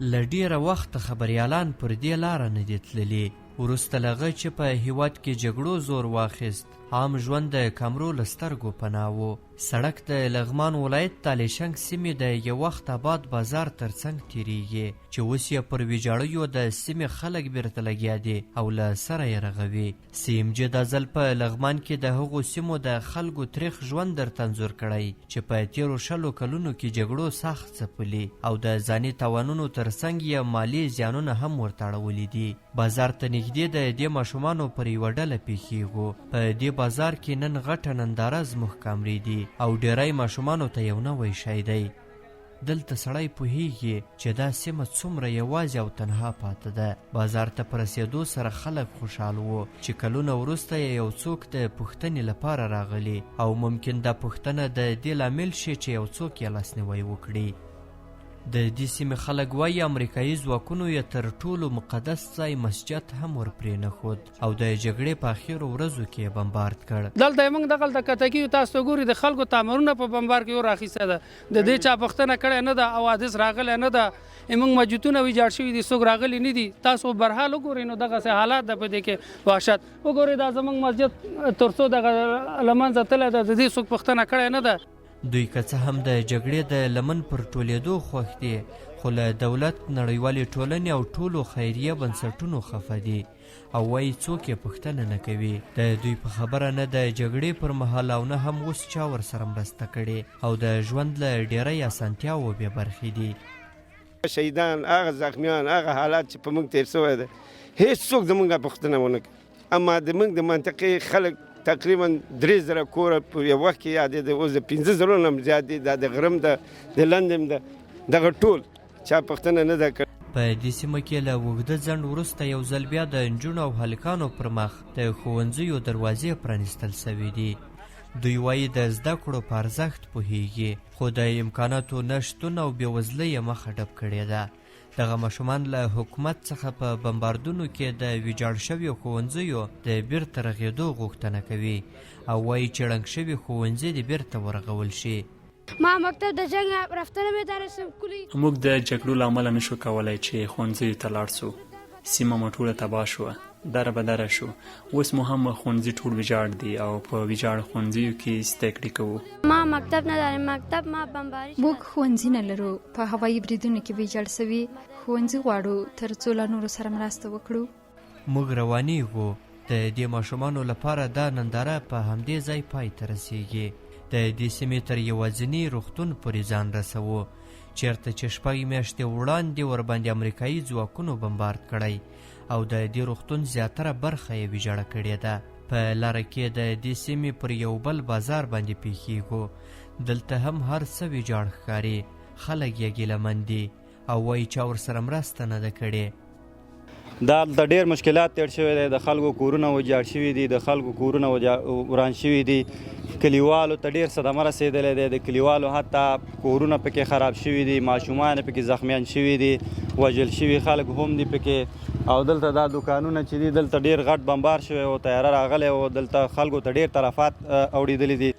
له ډېره وخته خبریالان پر دې لاره نه دي تللي. وروسته له هغه چې په هېواد کې جګړو زور واخیست، عام ژوند د کمرو له سترګو پناه و. سړک د لغمان ولایت د علیشنګ سیمې د یو وخت اباد بازار ترڅنګ تېرېږي چې اوس یې پر ویجاړیو د سیمې خلک بیرته لګیا دي او له سره یې رغوي. سي ام جي دا ځل په لغمان کې د هغو سیمو د خلکو تریخ ژوند درته انځور کړی چې په تېرو شلو کلونو کې جګړو سخت ځپلي او د ځاني تاوانونو ترڅنګ یې مالي زیانونه هم ورته اړولي دي. بازار ته نږدې د دې ماشومانو پر یوه ډله پېښېږو. په دې بازار کې نن غټه ننداره زموږ کامرې دي او ډېری ماشومانو ته یو نوی شی دی. دلته سړی پوهېږي چې دا سیمه څومره یوازې او تنها پاتې ده. بازار ته په رسېدو سره خلک خوشحال وو چې کلونه وروسته یې یو څوک د پوښتنې لپاره راغلي او ممکن دا پوښتنه د دې لامل شي چې یو څوک یې لاسنیوی وکړي. د دې سیمې خلک وايي امریکایي ځواکونو یې تر ټولو مقدس ځای مسجد هم ور پرېنښود او د جګړې په اخیرو ورځو کې یې بمبارد کړ. دلته یې موږ دغلته کته کیږو تاسو ته ګوري د خلکو تامرونه په بمبار کې اور اخیستی ده د دې چا پوښتنه کړې نه ده حوادث راغلی نه ده موږ مسجدونه ویجاړ شوي دي څوک راغلي نه دي تاسو برحال وګورئ نو دغسې حالات ده په دې کې وحشت وګورئ دا زموږ مسجد تر څو دغه له منځه تللی ده د دې څوک پوښتنه کړې نه ده. دوی که څه هم د جګړې د لمن پر ټولېدو خوښ دي، خو له دولت، نړیوالې ټولنې او ټولو خیریه بنسټونو خفه دي او وايي څوک یې پوښتنه نه کوي. د دوی په خبره نه د جګړې پر مهال او نه هم اوس چا ورسره مرسته کړې او د ژوند له ډېری اسانتیاوو بې برخې دي. شهیدان، هغه زخمیان، هغه حالات چې په موږ تېر شوی دی، هېڅ څوک زموږ پوښتنه ونه کړه. اما د موږ د منطقې خلک تقریبا 3000 کوره په یو وخت کې یادېده، اوس د 5000 نه هم زیات دي. دا د غرم ده، د لندم ده، دغه ټول چا پوښتنه نه ده کړې. په دې سیمه کې له اوږده ځنډ وروسته یو ځل بیا د نجونو او هلکانو پر مخ د ښوونځیو دروازې پرانیستل شوې دي. دوی وايي د زده کړو په ارزښت پوهېږي، خو د امکاناتو نه شتون او بېوزلۍ یې مخه ډب کړې ده. دغه ماشومان له حکومت څخه په بمباردونو کې د ویجاړ شویو ښوونځیو د بیرته رغېدو غوښتنه کوي او وايي چې ړنګ شوي ښوونځي دې بیرته ورغول شي. ما مکتب د جنګ رفته نمیتانستم کلی. موږ د جګړو له امله نشو کولای چې ښوونځیو ته لاړ شو. سیمه مو ټوله تباه شوه، دره به دره شو. اوس مو هم ښوونځي ټول ویجاړ دي او په ویجاړو ښوونځیو کې زده کړې کوو. ما مکتب نداریم مکتب ما بمباری شده. موږ ښوونځي نه لرو، په هوایي بریدونو کې ویجاړ شوي. ښوونځي غواړو تر څو له نورو سره مرسته وکړو. موږ روانېږو. د دې ماشومانو لپاره دا ننداره په همدې ځای پای ته رسېږي. د دې سیمې تر یوازیني روغتون پورې ځان رسوو، چېرته چې شپږ میاشتې وړاندې ورباندې امریکایي ځواکونو بمبارد کړی او د دې روغتون زیاتره برخه یې ویجاړه کړې ده. په لاره کې د دې سیمې پر یو بل بازار باندې پېښېږو. دلته هم هر څه ویجاړ ښکاري، خلک یې ګیله من دي او وایي چا ورسره مرسته نه ده کړې. دا دلته ډیر مشکلات تیر شوی دی، د خلکو کورونه ویجاړ شوي دي، د خلکو کورونه وران شوي دي، کلیوالو ته ډیر صدمه رسېدلې دی، د کلیوالو حتی کورونه پکې خراب شوي دي، ماشومان پکې زخمیان شوي دي، وژل شوي خلک هم دي پکې. او دلته دا دوکانونه چې دي، دلته ډیر غټ بمبار شوی و، طیاره راغلی و، دلته خلکو ته ډیر تلفات اوړېدلي دي.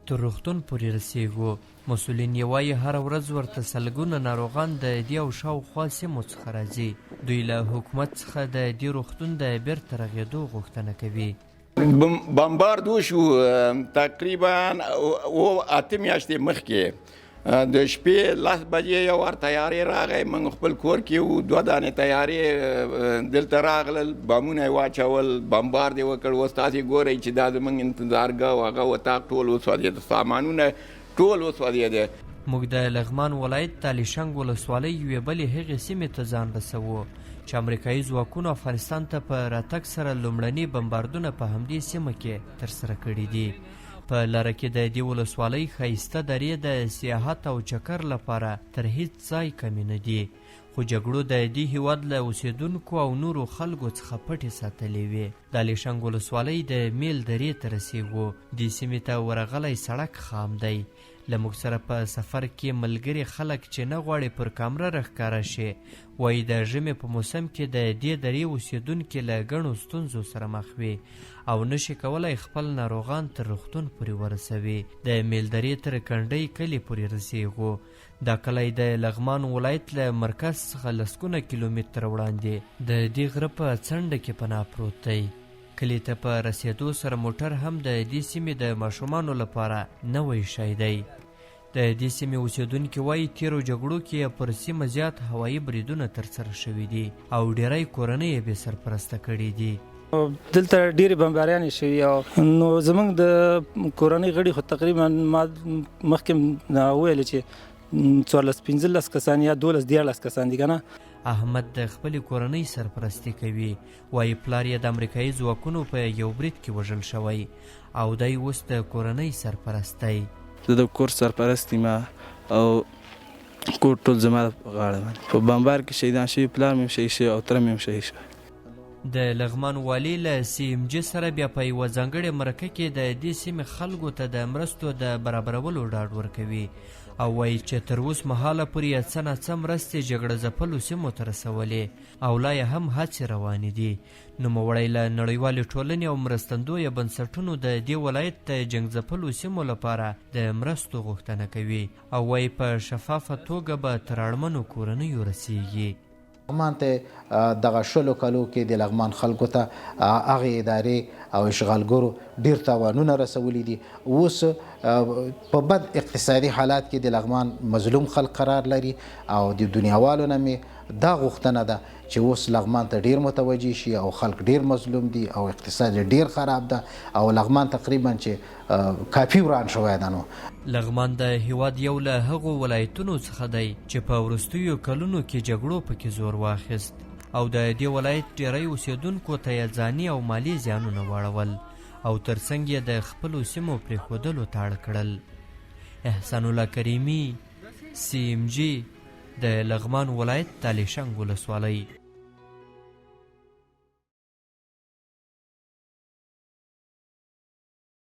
تر روغتون پورې رسېږو. مسؤلین یې وايي، هره ورځ ورته سلګونه ناروغان د دې او شاوخوا سیمو څخه راځي. دوی له حکومت څخه د دې روغتون د بېرته رغېدو غوښتنه کوي. بمبارد وشو تقریبا 7 میاشتې مخکې د شپې 10 بجې یو وار طیارې راغی، موږ خپل کور کې وو، 2 دانې طیارې دلته راغلل، بمونه یې واچول، بمبارد یې وکړ. اوس تاسې ګورئ چې دا زموږ انتظارګاه او هغه اتاق ټول وسوځېد، سامانونه ټول وسوځېده. موږ د لغمان ولایت د علیشنګ ولسوالۍ یوې بلې هغې سیمې ته ځان رسوو چې امریکایي ځواکونو افغانستان ته په راتګ سره لومړني بمباردونه په همدې سیمه کې ترسره کړي دي. په لاره کې د دې ولسوالۍ ښایسته درې د سیاحت او چکر لپاره تر هیڅ ځای کمې نه دي، خو جګړو د دې هیواد له اوسېدونکو او نورو خلکو څخه پټې ساتلې وې. د علیشنګ ولسوالۍ د میل درې ته رسېږو. دې سیمې ته ورغلی سړک خام دی. له موږ سره په سفر کې ملګري خلک چې نه غواړي پر کامره راښکاره شي، وایي د ژمي په موسم کې د دې درې اوسېدونکي له ګڼو ستونزو سره مخ وي او نشي کولای خپل ناروغان تر روغتون پورې ورسوي. د میلدرې تر کنډۍ کلي پورې رسېږو. دا کلی د لغمان ولایت له مرکز څخه لسګونه کیلومتره وړاندې د دې غره په څنډه کې پناه پروت دی. کلي ته په رسېدو سره موټر هم د دې سیمې د ماشومانو لپاره نوی شی دی. د دې سیمې اوسېدونکي وایي تېرو جګړو کې یې پر سیمه زیات هوایي بریدونه ترسره شوي دي او ډېری کورنۍ یې بې سرپرسته کړې دي. دلته ډېرې بمباریانې شوي او نو زمونږ د کورنۍ غړي خو تقریبا ما مخکې وویل چې 14 15 کسان یا 12 13 کسان دي کنه. احمد د خپلې کورنۍ سرپرستي کوي، وایي پلار یې د امریکایي ځواکونو په یو برید کې وژل شوی او دی اوس د کورنۍ سرپرست دی. زه د کور سرپرست یم او کور ټول زما په غاړه باندې په بمبار کې شهیدان شوي، پلار مې هم شهید شوی او تره مې هم شهید شوی. د لغمان والي له سي ام جي سره بیا په یوه ځانګړې مرکه کې د دې سیمې خلکو ته د مرستو د برابرولو ډاډ ورکوي او وایي چې تر اوس مهاله پورې یې څه ناڅه مرستې جګړه ځپلو سیمو ته رسولې او لا یې هم هڅې روانې دي. نوموړی له نړیوالې ټولنې او مرستندویه بنسټونو د دې ولایت د جنګ ځپلو سیمو لپاره د مرستو غوښتنه کوي او وایي په شفافه توګه به تر اړمنو کورنیو رسیږي. لغمان ته دغه شلو کلو کې د لغمان خلکو ته هغې ادارې او اشغالګرو ډیر تاوانونه رسولي دي. اوس په بد اقتصادي حالات کې د لغمان مظلوم خلک قرار لري او د دنیاوالو نه مې دا غوښتنه ده چې اوس لغمان ته ډیر متوجه شي او خلک ډیر مظلوم دي او اقتصاد یې ډیر خراب ده او لغمان تقریبا چې کافي وران شوی ده نو. لغمان د هیواد یو له هغو ولایتونو څخه دی چې په وروستیو کلونو کې جګړو پکې زور واخیست او د دې ولایت ډیری اوسیدونکو ته یې ځاني او مالي زیانونه واړول او ترڅنګ یې د خپلو سیمو پرېښودلو ته اړ کړل. احسان الله کریمي، سي ام جي، د لغمان ولایت تالیشنګ ولسوالۍ.